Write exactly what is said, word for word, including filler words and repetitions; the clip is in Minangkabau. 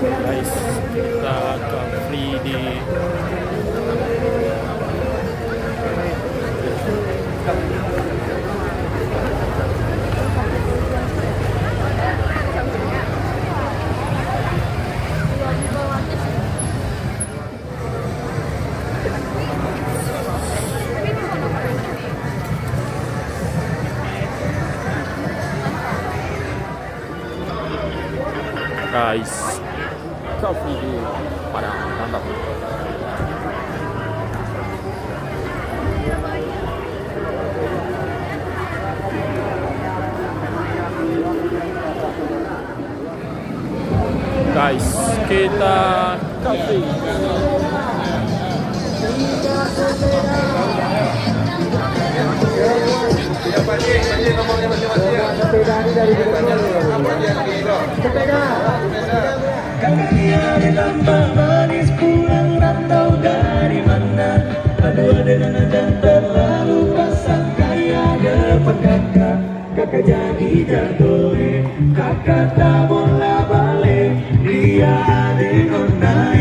Guys, kita Car Free di Guys, Car Free di Padang, mantap. Guys, kita Car Free. Sepeda ni dari Gubernur. Sepeda. Kakak Nia di Lambang Manis pulang rantau dari mana? Aduh, dengan jantan lalu pasang kaya ada pekaka. Kakak jadi jago, eh. Kakak tak bola balik. Dia ada nona.